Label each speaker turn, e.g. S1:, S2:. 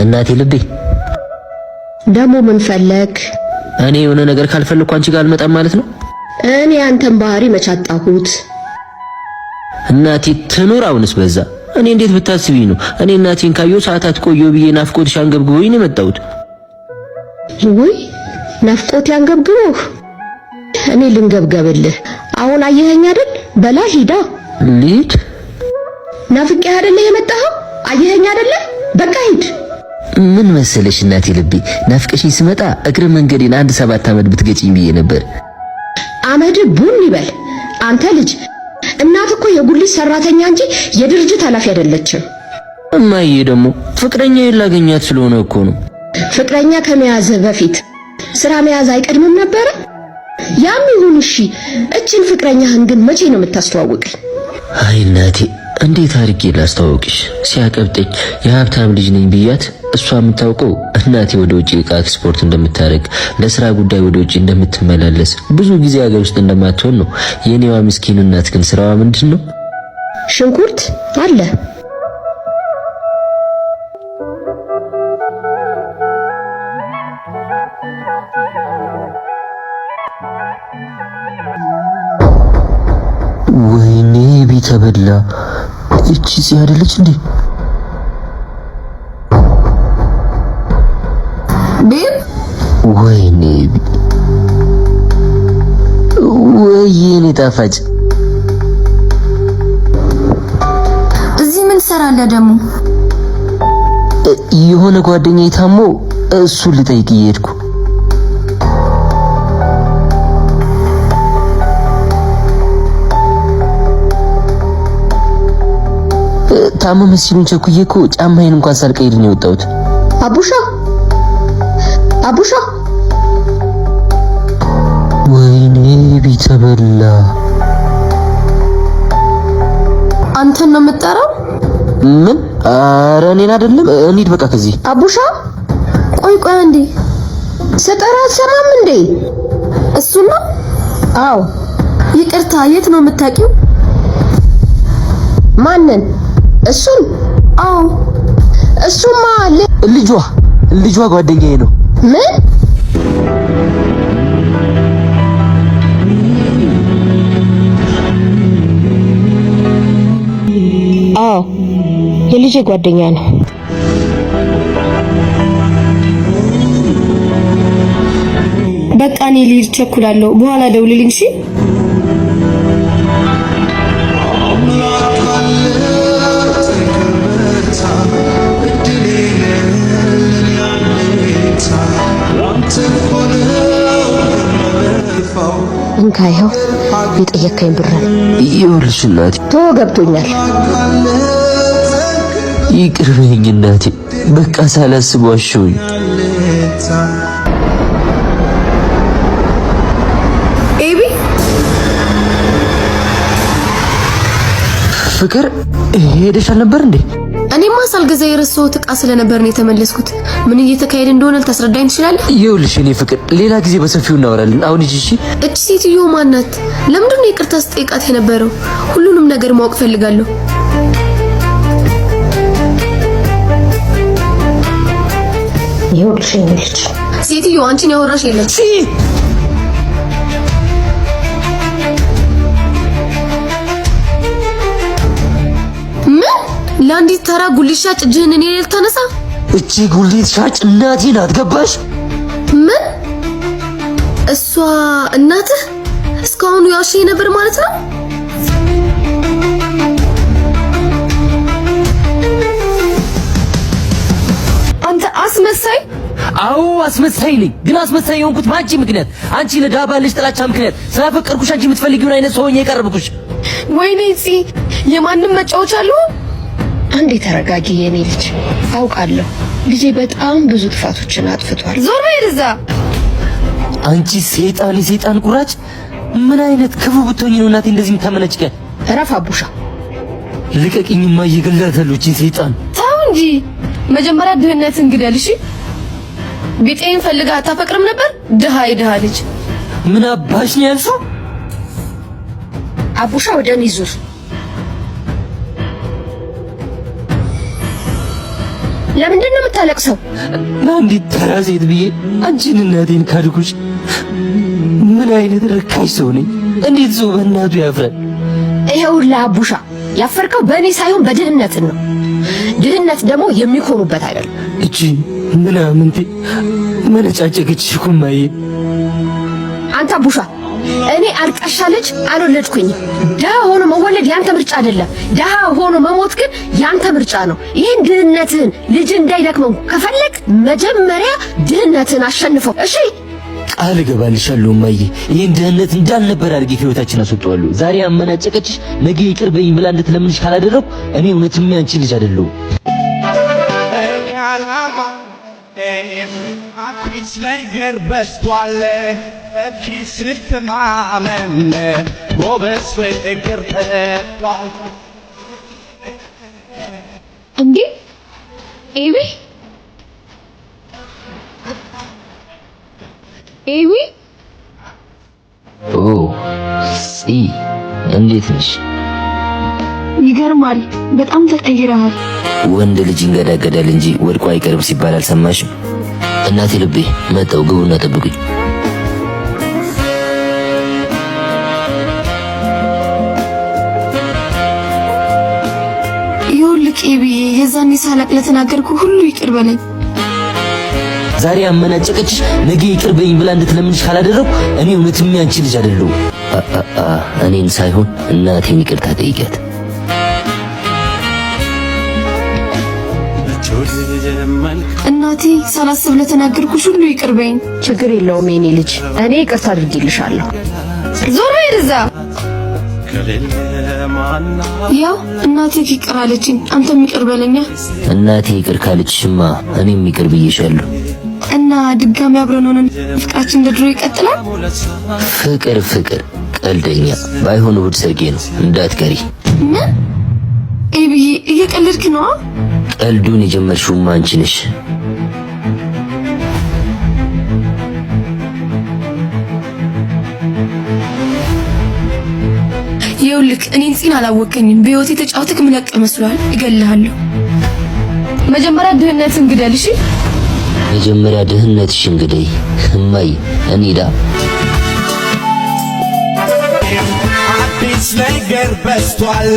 S1: እናቴ ልቤ
S2: ደግሞ ምን ፈለግ?
S1: እኔ የሆነ ነገር ካልፈለግኩ አንቺ ጋር አልመጣም ማለት ነው?
S2: እኔ አንተን ባህሪ መቻጣሁት።
S1: እናቴ ትኑር። አሁንስ በዛ። እኔ እንዴት ብታስቢኝ ነው? እኔ እናቴን ካየሁ ሰዓታት ቆየሁ ብዬ ናፍቆትሽ አንገብግቦኝ ነው የመጣሁት።
S2: ውይ ናፍቆት ያንገብግቦህ? እኔ ልንገብገብልህ። አሁን አየኸኝ አይደል? በላ ሂዳ።
S1: ልሂድ?
S2: ናፍቄህ አይደለ የመጣኸው? አየኸኝ አይደለ? በቃ ሂድ።
S1: ምን መሰለሽ እናቴ ልቤ፣ ናፍቀሽኝ ስመጣ እግረ መንገዴን አንድ 7 አመት ብትገጭኝ ብዬ ነበር።
S2: አመድ ቡን ይበል። አንተ ልጅ፣ እናት እኮ የጉሊት ሰራተኛ እንጂ የድርጅት ኃላፊ አይደለችም።
S1: እማዬ ደግሞ ፍቅረኛ ላገኛት ስለሆነ እኮ ነው።
S2: ፍቅረኛ ከመያዝህ በፊት ስራ መያዝ አይቀድምም ነበረ? ያም ይሁን እሺ፣ እችን ፍቅረኛህን ግን መቼ ነው የምታስተዋውቀኝ?
S1: አይ እናቴ፣ እንዴት አድርጌ ላስተዋውቅሽ? ሲያቀብጠኝ የሀብታም ልጅ ነኝ ብያት፣ እሷ የምታውቀው እናቴ ወደ ውጭ ዕቃ ኤክስፖርት እንደምታደርግ፣ ለስራ ጉዳይ ወደ ውጭ እንደምትመላለስ፣ ብዙ ጊዜ ሀገር ውስጥ እንደማትሆን ነው። የኔዋ ምስኪን እናት ግን ስራዋ ምንድን ነው?
S2: ሽንኩርት አለ።
S1: ወይኔ ቢተበላ፣ እቺ ጽ አይደለች እንዴ?
S3: Babe።
S1: ወይኔ፣ ወይኔ ጣፋጭ።
S3: እዚህ ምን ትሰራለህ ደግሞ?
S1: የሆነ ጓደኛዬ ታሞ እሱን ልጠይቅ እየሄድኩ። ታመመ ሲሉኝ ቸኩዬ እኮ ጫማዬን እንኳን ሳልቀይር ነው የወጣሁት።
S2: አቡሻ፣ አቡሻ።
S1: ወይኔ ቢተበላ።
S3: አንተን ነው የምጠራው?
S1: ምን? ኧረ እኔን አይደለም። እንሂድ በቃ ከዚህ።
S2: አቡሻ።
S3: ቆይ ቆይ አንዴ።
S2: ስጠራ አትሰማም እንዴ?
S3: እሱን ነው?
S2: አዎ።
S3: ይቅርታ፣ የት ነው የምታውቂው?
S2: ማንን? እሱን?
S3: አዎ።
S2: እሱማ
S1: ልጇ ልጇ ጓደኛዬ ነው።
S2: ምን? አዎ፣ የልጄ ጓደኛ ነው።
S3: በቃ እኔ ልሂድ፣ ቸኩላለሁ። በኋላ ደውልልኝ እሺ?
S2: እንካ፣ ይኸው የጠየከኝ ብር ነው።
S1: ይኸውልሽ እናቴ።
S2: ቶ ገብቶኛል።
S1: ይቅር በይኝ እናቴ። በቃ ሳላስብ ዋሸሁኝ።
S3: ኤቢ።
S1: ፍቅር፣ ሄደሽ አልነበር እንዴ?
S3: እኔማ ሳልገዛ የረሳሁት ዕቃ ስለነበር ነው የተመለስኩት። ምን እየተካሄደ እንደሆነ ልታስረዳኝ ትችላለህ?
S1: ይኸውልሽ እኔ ፍቅር፣ ሌላ ጊዜ በሰፊው እናወራለን። አሁን ሂጂ እሺ።
S3: እች ሴትዮ ማናት? ለምንድን ነው ይቅርታ ስጠይቃት የነበረው? ሁሉንም ነገር ማወቅ ፈልጋለሁ።
S2: ይኸውልሽ የኔ ልጅ።
S3: ሴትዮ፣ አንቺን ያወራሽ የለም። ምን? ለአንዲት ተራ ጉሊት ሻጭ እጅህን እኔ ላይ ልታነሳ?
S1: እቺ ጉሊት ሻጭ እናቴ ናት። ገባሽ?
S3: ምን? እሷ እናትህ? እስካሁኑ ያውሽ ነበር ማለት ነው? አንተ አስመሳይ!
S1: አዎ አስመሳይ ነኝ። ግን አስመሳይ የሆንኩት በአንቺ ምክንያት፣ አንቺ ለድሃ ባለሽ ጥላቻ ምክንያት ስላፈቀርኩሽ አንቺ የምትፈልጊውን አይነት ሰው ሆኜ የቀረብኩሽ።
S3: ወይኔ ፂ፣ የማንም መጫወቻ አልሆን።
S2: አንዴ ተረጋጊ የኔ ልጅ። አውቃለሁ ልጄ በጣም ብዙ ጥፋቶችን አጥፍቷል።
S3: ዞር በይ እዛ።
S1: አንቺ ሴጣን፣ የሴጣን ቁራጭ! ምን አይነት ክፉ ብትሆኚ ነው እናቴ እንደዚህ የምታመነጭቂያት?
S2: እረፍ አቡሻ።
S1: ልቀቂኝማ፣ እየገላታለሁ እቺን ሴጣን።
S3: ተው እንጂ፣ መጀመሪያ ድህነትን ግደል። እሺ፣ ቢጤን ፈልገህ አታፈቅርም ነበር? ድሃ የድሃ ልጅ።
S1: ምን አባሽ ነው ያልሽው?
S2: አቡሻ፣ ወደ እኔ ዙር። ለምንድን ነው የምታለቅሰው?
S1: ለአንዲት ተራ ሴት ብዬ አንቺን እናቴን ካድኩሽ። ምን አይነት ርካሽ ሰው ነኝ? እንዴት ሰው በእናቱ ያፍራል?
S2: ይኸውልህ አቡሻ፣ ያፈርከው በእኔ ሳይሆን በድህነት ነው። ድህነት ደግሞ የሚኮሩበት አይደለም።
S1: እቺ ምናምንቴ መነጫጨቀችሽ እኮ እማዬ።
S2: አንተ አቡሻ፣ እኔ አልቃሻ ልጅ አልወለድኩኝም። ድሃ ሆኖ መወለድ ያንተ ምርጫ አይደለም። ድሃ ሆኖ መሞት ግን ያንተ ምርጫ ነው። ይህን ድህነትህን ልጅ እንዳይደክመው ከፈለግ መጀመሪያ ድህነትህን አሸንፈው። እሺ?
S1: ቃል እገባልሻለሁ እማዬ፣ ይህን ድህነት እንዳልነበር አድርጌ ከህይወታችን አስወጣዋለሁ። ዛሬ አመናጨቀችሽ፣ ነገ ይቅር በይኝ ብላ እንድትለምንሽ ካላደረኩ እኔ እውነትም ያንቺ ልጅ አይደለሁም።
S4: አዲስ ነገር በዝቷል። ፊት ስትማመን ጎበዝ ፍቅር ጠፍቷል።
S3: እንዴ ኤቢ፣ ኤቢ።
S1: ኦ ፂ፣ እንዴት ነሽ?
S3: ይገርማል። በጣም ተቀይረሃል።
S1: ወንድ ልጅ ይንገዳገዳል እንጂ ወድቆ አይቀርም ሲባል አልሰማሽም? እናቴ ልቤ፣ መጣው፣ ግቡና ጠብቁኝ።
S3: ይኸውልህ ኤቢዬ፣ የዛኔ ሳላቅ ለተናገርኩ ሁሉ ይቅር በለኝ።
S1: ዛሬ አመናጨቀችሽ፣ ነገ ይቅር በይኝ ብላ እንድትለምንሽ ካላደረኩ እኔ እውነትም ያንቺ ልጅ አይደለሁም። እኔን ሳይሆን እናቴን ይቅርታ ጠይቂያት።
S3: እናቴ፣ ሳላስብ ለተናገርኩሽ ሁሉ ይቅር በይኝ።
S2: ችግር የለውም የኔ ልጅ፣ እኔ ይቅርታ አድርጌልሻለሁ።
S3: ዞር በይ ወደዛ። ያው እናቴ ይቅር አለችኝ፣ አንተም ይቅር በለኛ።
S1: እናቴ ይቅር ካለችሽማ እኔም ይቅር ብዬሻለሁ።
S3: እና ድጋሚ አብረን ሆነን ፍቅራችን እንደ ድሮ ይቀጥላል።
S1: ፍቅር ፍቅር ቀልደኛ። ባይሆን እሑድ ሰርጌ ነው፣ እንዳትቀሪ።
S3: ምን ኤቢዬ፣ እየቀለድክ ነው?
S1: ቀልዱን የጀመርሽውማ አንቺ ነሽ።
S3: ይኸውልህ እኔን ፂን አላወቀኝም። በህይወቴ ተጫውተህ ምለቅ መስሏል። እገልሃለሁ። መጀመሪያ ድህነትን ግደል። እሺ?
S1: መጀመሪያ ድህነትሽን ግደይ እማዬ። እኔ ዳ
S4: አዲስ ነገር በዝቷል።